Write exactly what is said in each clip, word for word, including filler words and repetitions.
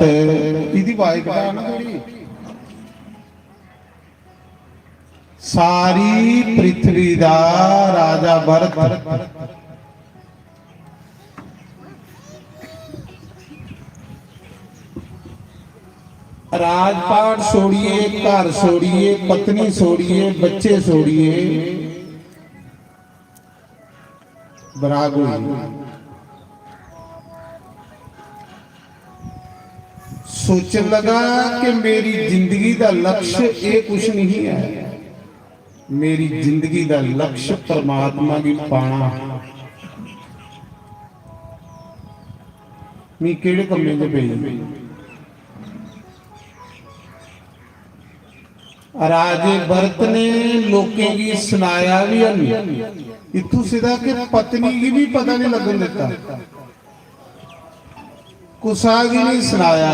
ते इदी वाई घटा ना थोड़ी। सारी पृथ्वी दा राजा भरत राजपाट छोड़िए, घर छोड़िए, पत्नी छोड़िए, बच्चे छोड़िए, बराग होई। सोचन लगा कि मेरी जिंदगी दा लक्ष्य एह् कुछ नहीं है, मेरी जिंदगी दा लक्ष्य परमात्मा गी पाना। मी केह्ड़े कम्में च पेई? राजे भरत ने लोकें गी सनाया बी हैनी। इत्थूं सिद्धा कि पत्नी गी बी पता नहीं लगन दित्ता, कुसा गी नहीं सनाया।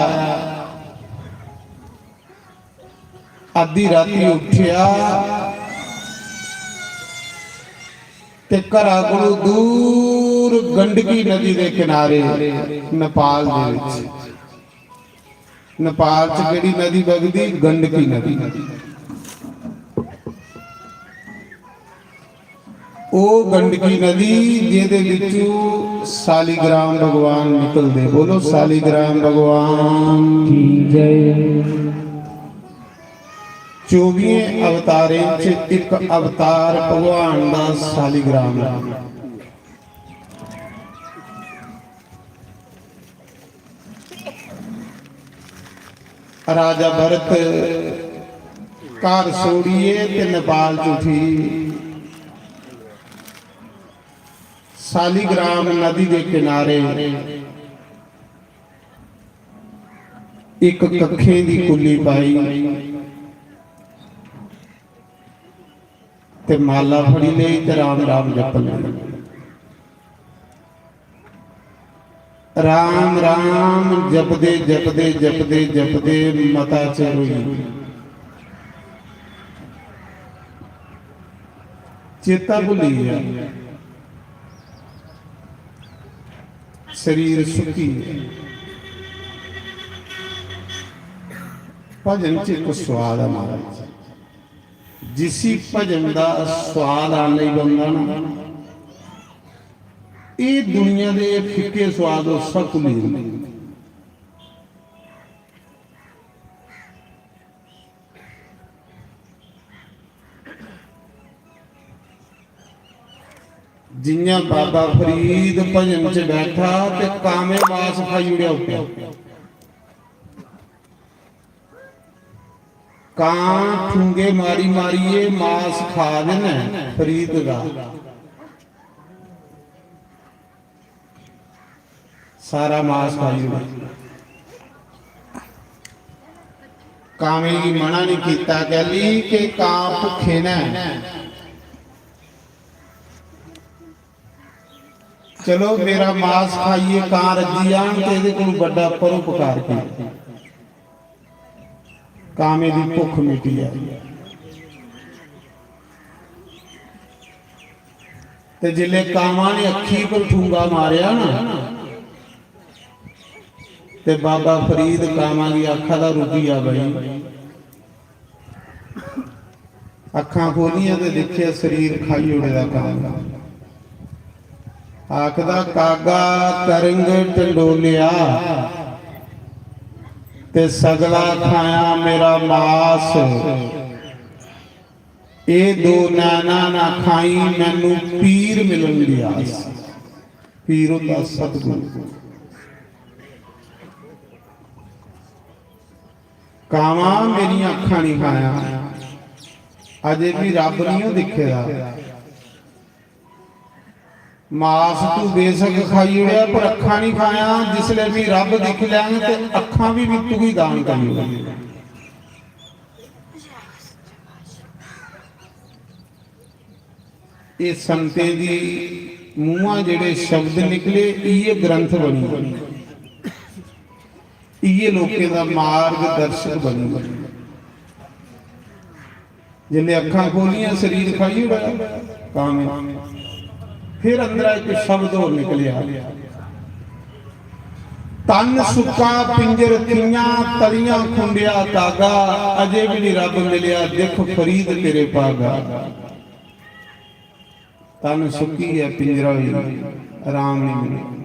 अद्धी राती उठेआ ते घरा कोलू दूर गंडकी नदी दे किनारे, नेपाल दे विच, नेपाल च केह्ड़ी नदी बगदी? गंडकी नदी। ओह् गंडकी नदी जेह्दे विचों सालीग्राम भगवान निकलदे। बोलो, सालीग्राम भगवान की जय। चौबियें अवतारें च इक अवतार भगवान दा सालीग्राम ऐ। राजा भरत घर छोड़िए ते नेपाल च उठी, सालीग्राम नदी दे किनारे इक कक्खें दी कुल्ली पाई ते माला फड़ी लेई ते राम राम जपन लगी। राम राम जपदे जपदे जपदे जपदे मता चिर होई गेआ। चेता भुल्ली गेआ, शरीर सुक्की गेआ। भजन च इक स्वाद ऐ महाराज, जिसी भजन दा स्वाद आने लगी पौंदा ना, एह् दुनिया दे फिक्के स्वाद ओह् सब भुल्ली जंदे। जियां बाबा फरीद भजन च बैठा ते कां ने मास खाई ओड़ेआ उप्पर। कां ठुंगे मारी मारियै मास खा दे न फरीद दा। सारा मास खाई ओड़ेआ। कामें गी मना नहीं कीता, कैली के कां भुक्खे न। चलो, मेरा मास खाइए कां रज्जी जान ते एह्दे कोलू बड्डा परोपकार की। कामें दी भुक्ख मिटी जाए। ते जिसले कामां ने अक्खी पर ठूंगा मारेआ ना, ते बाबा फरीद कामां गी आखा दा, "रुकी जा भाई।" अक्खां खोलियां ते दिक्खेआ, शरीर खाई ओड़े दा कां। आखदा, "कागा करंग टंडोलिया, ते सगला खाया मेरा मास। एह् दो नैना ना खाई, मैनू पीर मिलन दी आस।" पीर होंदा सतगुरु। कावां मेरियां अक्खां नहीं खाया, अजे भी रब नहीं हो दिखे दा। मास तू बेशक खाई ओड़ेआ, पर अक्खां नहीं खाया। जिसले भी रब दिख लैंग ते अक्खां भी मित्तू गी दान करी ओड़ेआ। एह् संतें दी मूहां जेह्ड़े शब्द निकले, इ'यै ग्रंथ बनी, इ'यै लोकें दा मार्गदर्शक बनी। जिसलै अक्खां खोलियां, शरीर खाई ओड़ेआ कां ने, फिर अंदरा इक शब्द होर निकलेआ, तन सुक्का पिंजर थियां, तलियां खुंडेआ धागा, अजे भी नी रब मिलेआ, दिख फरीद तेरे भागा। तन सुक्की गया, पिंजरा भी, राम नहीं मिले।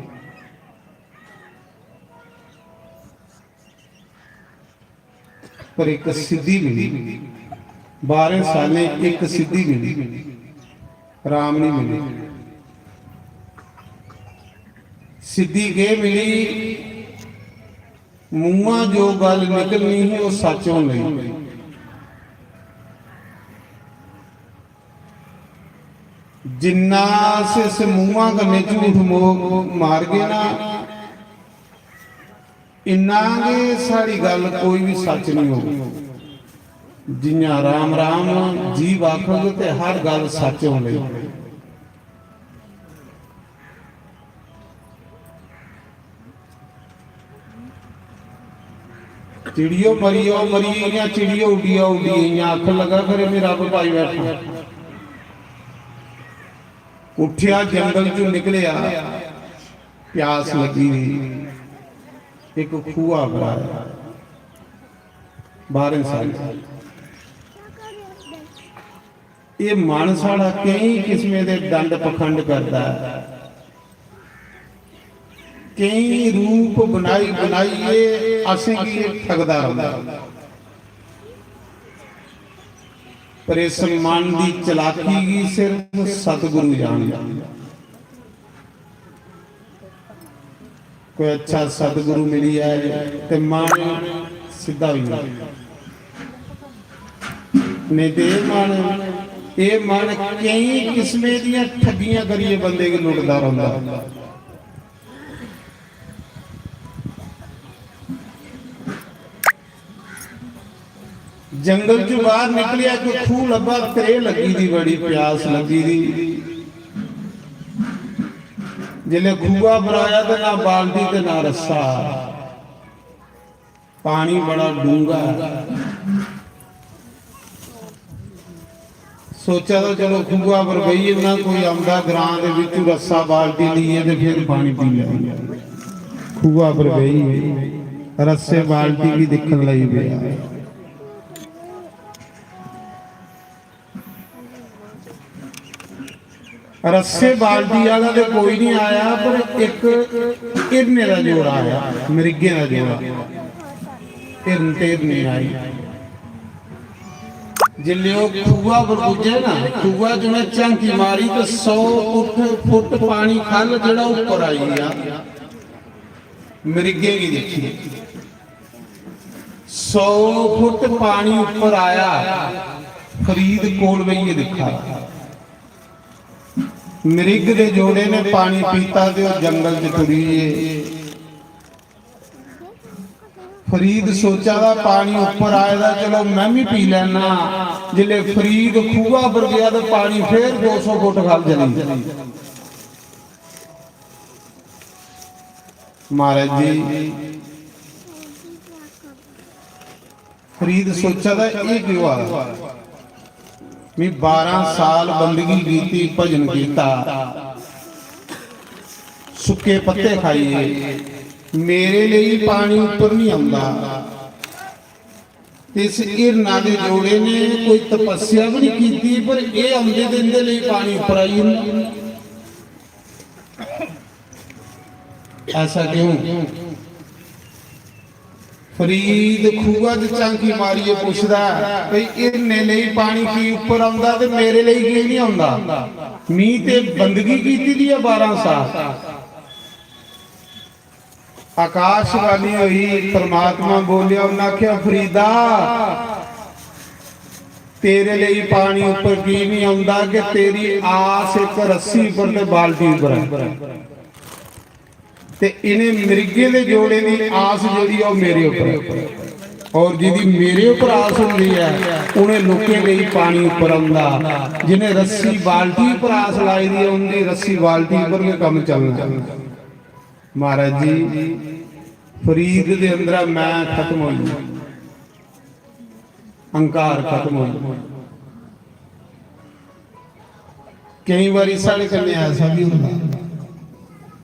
पर एक सिद्धि मिली, बारह सालें एक सिद्धि मिली, राम नहीं मिले। सिद्धि के मिली? मुंहा जो गल निकलनी ही, वो सच होनी। जिन्ना अस इस मुंहा कन्नै झूठ मो-, मारगे ना, इन्ना गै साढ़ी गल्ल कोई बी सच नहीं होग। जियां राम राम जीभ आखग ते हर गल्ल सच होनी। चिड़ियो मरियो मरी, इयां चिड़ियो उड्डिया उड्डी, इयां आखन लगा, "खरे मैं रब पाई बैठा।" उठिया, जंगल चों निकलिया, प्यास लगी दी, एक खूहा पर आया, बारह साल। ये मन साढ़ा केई किस्में दे दंड पखंड करदा है, केई रूप बनाई बनाइयै असेंगी ठगदा रौंह्दा। पर इस मन दी चलाकी गी सिर्फ सतगुरु जानदा। कोई अच्छा सतगुरु मिली जाए ते मन सिद्धा होई जाए। नहीं ते एह् मन, एह् मन केई किस्में दियां ठगियां करियै बंदे गी लुटदा रौंह्दा। जंगल चों बाहर निकलिया, कोई खूह लब्भा, त्रेह् लग्गी दी, बड़ी प्यास लग्गी दी। जिसलै खूहा पर आया ते ना बाल्टी ते ना रस्सा, पानी बड़ा डूंगा। सोचा तो चलो खूहा पर बेही जन्ना, कोई औंदा ग्रां दे बिच्चों रस्सा बाल्टी लेइयै ते फिर पानी पी लैंदा। खूहा पर बेही रस्से बाल्टी गी दिक्खन लगी पेआ। रस्से बाल्टी आह्ला ते कोई नहीं आया, पर इक हिरने दा जोड़ा आया, मृगें दा जोड़ा, हिरन ते हिरनी आई। जिसलै ओह् खूहा पर पुज्जे ना, खूहा च उ'नें झांकी मारी ते सौ फुट, फुट पानी ख'ल्ल जेह्ड़ा उप्पर आई गेआ, मृगें गी दिक्खी। सौ फुट पानी उप्पर आया, फरीद कोल बेहियै दिक्खा। मृग दे जोड़े ने पानी पीता ते ओह् जंगल च टुरी गे। फरीद सोचा दा, "पानी उप्पर आए दा, चलो मैं भी पी लैना।" जिसलै फरीद खूहा पर गया ते पानी फिर दो सौ फुट ख'ल्ल चली गेआ। महाराज जी, फरीद सोचा दा, "एह् केह् होआ दा? मैं बारां साल बंदगी कीती, भजन कीता, सुक्के पत्ते खाइए, मेरे लेई पानी उप्पर नहीं आंदा।" इस हिरना दे जोड़े ने कोई तपस्या भी नहीं कीती, पर एह् औंदे ते इंदे लेई पानी उप्पर आई जंदा। ऐसा क्यों? फरीद खूहा च झांकी मारियै पुछदा ऐ, "भई हिरने लेई पानी की उप्पर औंदा ते मेरे लेई की नहीं औंदा? मी ते बंदगी कीती दी ऐ बारां साल।" आकाशवाणी हुई, परमात्मा बोलिया, उन्हें आख्या, "फरीदा, तेरे लेई पानी उप्पर की नहीं आंदा कि तेरी आस एक रस्सी पर ते बाल्टी उप्पर है, ते इन्हें मृगें दे जोड़े दी आस जेह्ड़ी ऐ, ओह् मेरे उप्पर है। और जिदी मेरे उप्पर आस होंदी है, उन्हें लोकें लेई पानी उप्पर आंदा। जिन्हें रस्सी बाल्टी पर आस लाई दी है, उनकी रस्सी बाल्टी पर गै कम्म चलना।" महाराज जी, फरीद दे अंदरा मैं खत्म होई गेआ, अहंकार खत्म होई गेआ। केई बारी साढ़े कन्नै ऐसा भी होंदा,